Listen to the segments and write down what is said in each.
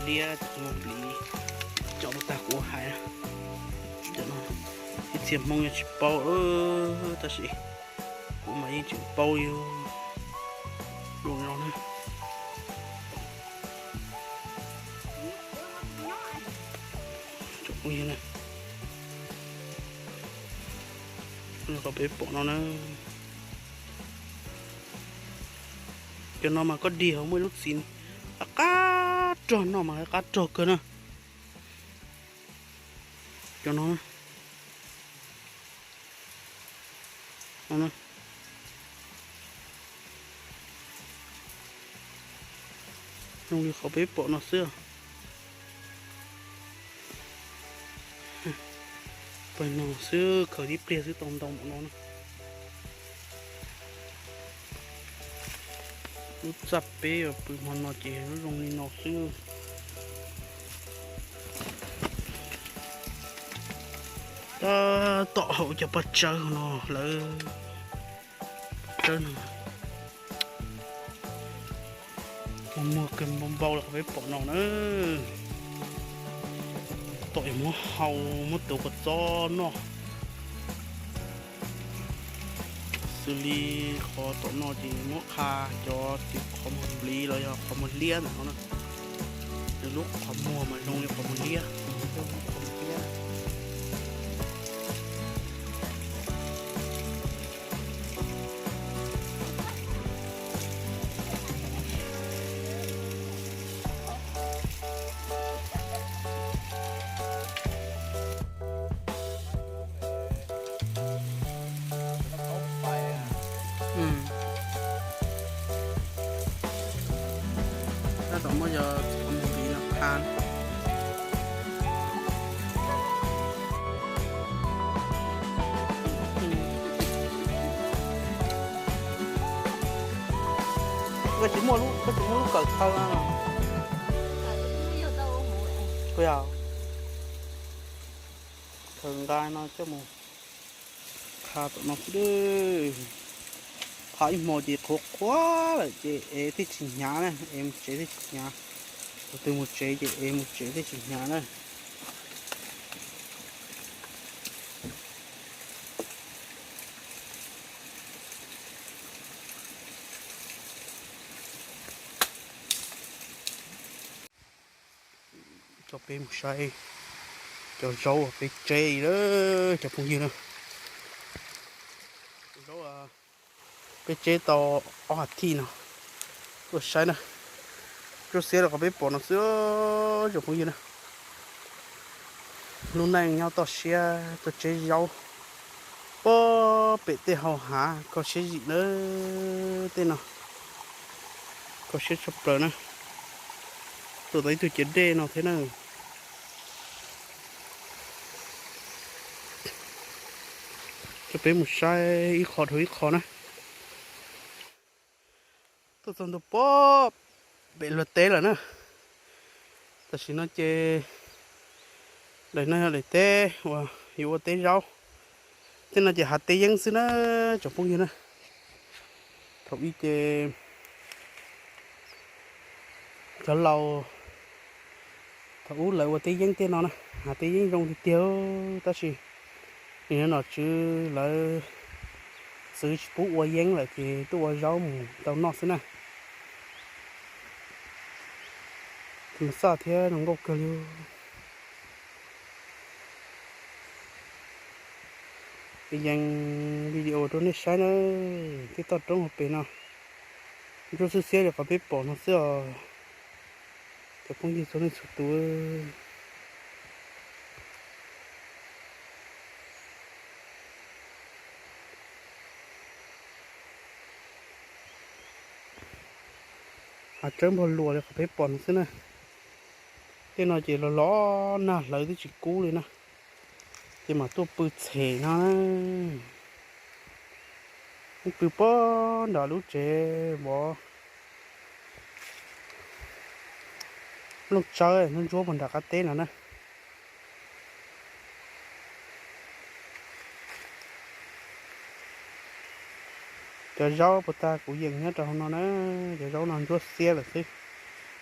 Liab cov hmoov npliv, cov uas tag kuv hais, cov no ib txhia Hmoob yeej tsis paub, tab sis kuv mas yeej tseem paub yog zoo no na. Qhov peb pom no na, cov no mas koj dig hauv muaj ib lub txiv qab qab rog no mas qab rog kawg na. Cov no, zoo li qhov peb pom no xwb. Pawg no xwb, khaws tib pliag xwb tau ntau npaum no na. Lub txaj peb pw hmo no ces lub zoo li no xwb. Tab tom hauv cov paj tsawb no lawm. Paj tsawb no muag kawg npau npau li qhov peb pom no na. Tom muab hau muab tuav kua txob noj. Xws li qhov tom no ces muab qha cov tis qhov muag npliv los yog qhov muag liab ntawm no na. Nws lub qhov muag mas zoo li qhov muag liab, qhov muag liab. Tab tom muab cov qhov muag npliv no qha. Koj tsis muaj lub, koj tsis muaj lub kawm khaws no los? Khaws nqa no coj mus qha tom no xwb. Qha ib hmo ces qhuav qhuav lawm ces ev thiaj tsis hnyav na, ev mus tsev thiaj tsis hnyav. Thaum twg mus tsev ces ev mus tsev thiaj tsis hnyav na. Coj peb mus saib cov zaub peb tseb lawm cov phooj ywg na. Zaub peb tseb tau ob has thiv no, tuaj saib na. Ntsuab xiab rau qhov peb pom no xwb cov phooj ywg na. Lub neej nyob toj siab tuaj tseb zaub puag pem tej hau hav kho siab zim na. Tej no kho siab tshaj plaws na. Tuaj tau ib tug ciav dej no thiab na. Coj peb mus saib ib qho dhau ib qho na. Tuaj txog ntua puag pem luag teb lawm na. Tam sim no ces daim no yog daim teb uas yuav ua teb zaub. Tej no ces hav teb yeeb xwb na tsoom phooj ywg na. Thaum ub ces cov laus thaum ub lawv ua teb yeeb tej no na, hav teb yeeb zoo tiag tiag, tab sis nim no nom tswv lawv txwv tsis pub ua yeeb lawm ces tuaj ua zaub mus tau noj xwb na. Mas xaj thiab zoo nkauj kawg li. Yees video rau nej saib na, tej toj roob hauv pes no ntsuab xwb xiab li qhov peb pom no xwb os. Cov phooj ywg txhua leej txhua tus, hav tsawb npog luas li qhov peb pom no xwb na. Tej no ces los los nag hlawv twb tsis kub li na, ces mam tuaj pw txhem no. Pw puag nram lub tsev vov nplooj tsawb ntsuab ntsuab puag nram qab teb no na. Cov zaub puag ta kuv yees nyob rau hauv no na, cov zaub no ntsuab xiab lawm xwb.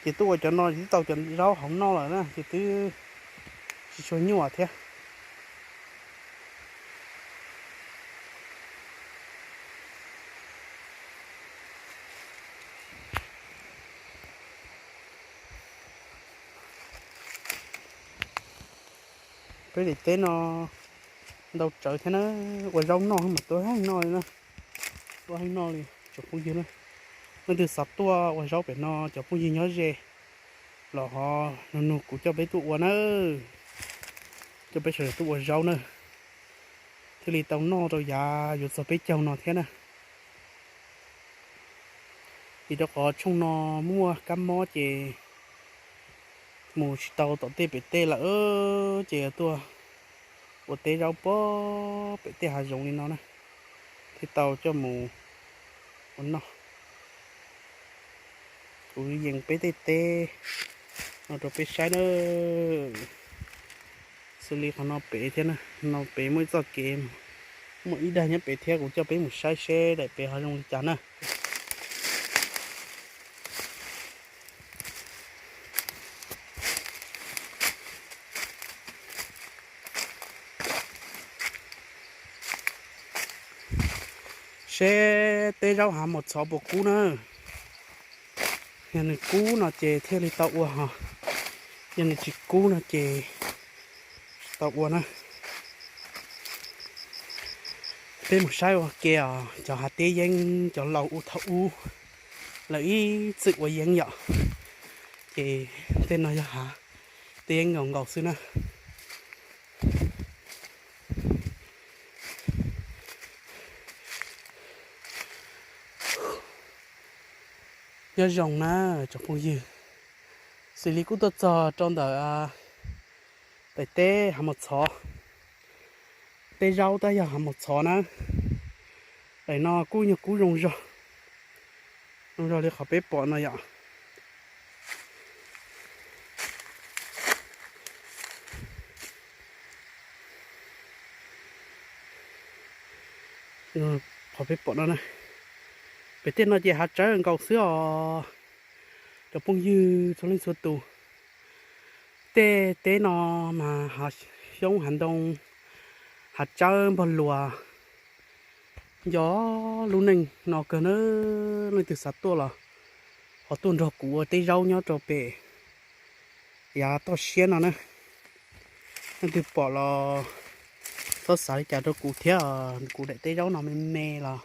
Ces tuaj ua cov no twb tau cov zaub hauv noj lawm na, ces twb tsis tshua nyuaj thiab. Peb daim teb no ntau tsawv thiab na, ua zaub noj mas tuaj heev noj li na, tuaj heev noj li cov phooj ywg na. Leej twg xav tuaj ua zaub pem no cov phooj ywg nyob ze los ho nug nug kuv coj peb tuaj ua na, coj peb sawv daws tuaj ua zaub na, thiaj li tau noj rau yav yuav txog peb caug no thiab na. Vim rau qhov tshooj no muaj kab mob ces mus tsis tau tom tej pem tej lawm, ces tuaj ua teb zaub pem tej hav zoov li no na, thiaj tau coj mus ua noj. Kuv yees peb tej teb no rau peb saib na. Xws li qhov no pem thiab na, no pem muaj ib txoj kev, muaj ib daim nyob pem thiab, kuv coj peb mus saib seb daim pem ho zoo li cas na. Seb teb zaub hav mos txhov puas kub na. Yog nws kub no ces thiaj li tau ua ho, yog nws tsis kub no ces tsis tau ua na. Peb mus saib ua ke os, cov hav teb yeeb cov laus ub thaum ub lawv ib txwm ua yeeb yom, ces tej no yog hav teb yeeb nkaus nkaus xwb na. Nyob zoo na cov phooj ywg, xws li kuj tuaj txog rau ntawm daim teb hav mos txhov, teb zaub tab yog hav mos txhov na. Daim no kub nyuag kub zoo zog, zoo zog li qhov peb pom no yom. Qhov peb pom no na, pem tej no ces hav tsawb nkaus xwb os. Cov phooj ywg txhua leej txhua tus, tej teb no mas hav xyoob hav ntoo, hav tsawb npog luas, nco lub neej no kawg na. Leej twg xav tuaj los ho tuaj nrog kuv ua teb zaub nyob rau pem yav toj siab no na. Leej twg pom los txhob xav li cas rau kuv thiab, kuv daim teb zaub no me me los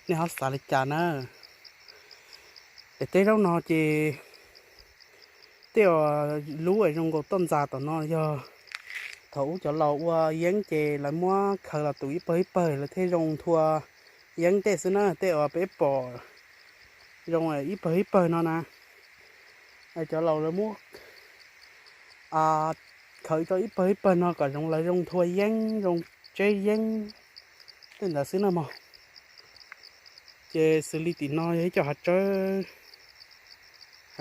nej ho xav li cas na. Daim teb zaub no ces tej uas lub zoo nkaus toj ntxas tom no yog thaum ub cov laus ua yeeb ces lawv muab khaws los tus ib pawg ib pawg lawv thiaj zoo nthua yeeb tej xwb na. Tej uas peb pom zoo ib pawg ib pawg no na, cov laus lawv muab khaws rau ib pawg ib pawg no kom zoo lawv zoo nthua yeeb zoo tseb yeeb tej ntawd xwb na mog. Ces xws li tim no yog ib co hav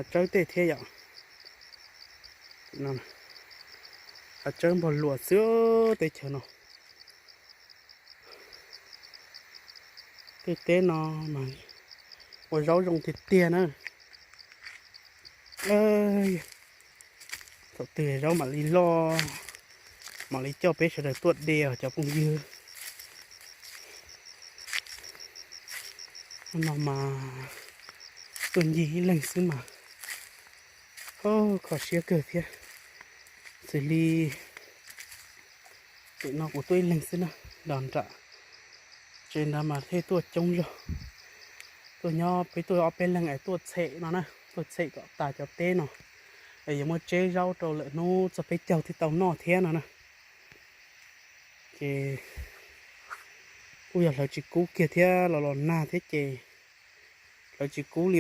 tsawb tej thiab yom. Hav tsawb npog luas xwb teb chaws no. Tej teb no mas ua zaub zoo tiag tiag na. Thaum twg zaub mam li loj, mam li coj peb sawv daws tuaj de os cov phooj ywg. No mas tuaj ncig ib leeg xwb mas kho siab kawg thiab. Xws li pem no kuv tuaj ib leeg xwb na, nram tsev ntawd mas thiaj tuaj coob zog. Tuaj nyob peb tuaj ob peb leeg es tuaj txhem no na, tuaj txhem kom tas cov teb no es yuav muab tseb zaub rau lwm hnub txog peb caug thiaj tau noj thiab no na. Ces kuj yog hlawv tsis kub kiag thiab los los nag thiab ces hlawv tsis kub li.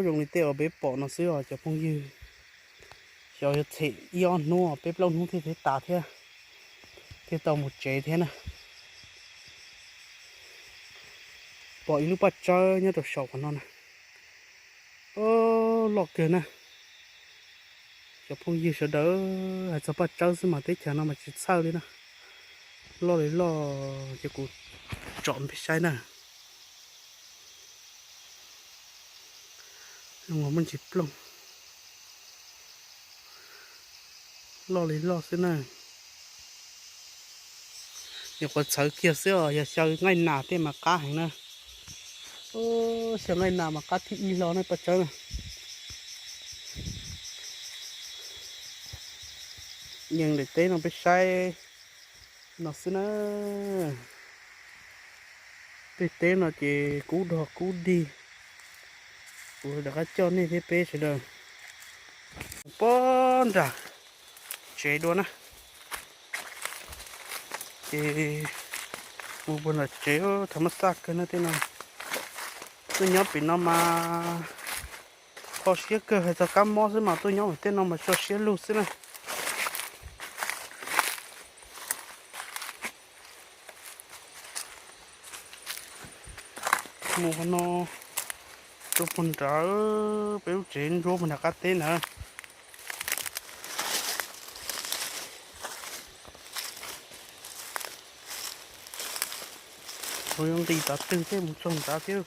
Zoo li tej uas peb pom no xwb os cov phooj ywg. Xyov yuav txhem ib ob hnub peb plaub hnub thiaj thiaj tas thiab, thiaj tau mus tsev thiab na. Pom ib lub paj tsawb nyob rau saum qhov no na. Loj kawg na. Cov phooj ywg sawv daws, hais txog paj tsawb xwb mas teb chaws no mas tsis txhawj li na. Loj li loj, ces kuv tsom peb saib na. Zoo muaj ntsis plooj. Loj li loj xwb na. Nyuam qhuav txhawv kiag xwb os, yog xyaw nqaij nas tej mas qab heev na. Xyaw nqaij nas mas qab thib ib hlo na paj tsawb na. Yeej daim teb no peb saib no xwb na. Tej teb no ces kub dog kub dig. Kuv rov qab coj nej thiab peb sawv daws pob nram tsev dua na. Ces mus puag nram tsev, thaum maj xaj kawg no tej no. Tuaj nyob pem no mas kho siab kawg, hais txog kab mob xwb mas tuaj nyob pem tej no mas tso siab lug xwb na. Mus qhov no rau puag nrad peb lub tsev ntsuab puag nram qab teb ntawd. Kuv yuav nqis tav twg thiaj mus txog nrad thiab.